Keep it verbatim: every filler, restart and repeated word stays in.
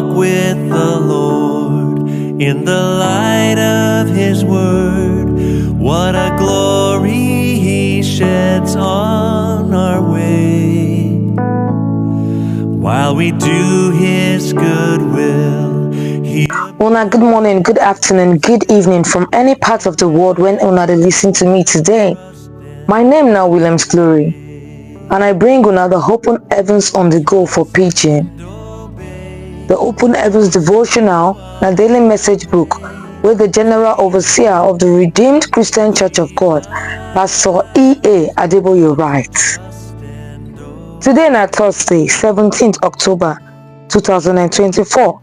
with the Lord in the light of his word. What a glory he sheds on our way. While we do his good will, he Una, good morning, good afternoon, good evening from any part of the world when una dey listen to me today. My name na Williams Glory, and I bring una the Open Heavens on the Go for Pidgin. The Open Heavens devotional na daily message book wey the General Overseer of the Redeemed Christian Church of God, Pastor E A Adeboye, writes. Today na Thursday, seventeenth October two thousand and twenty-four.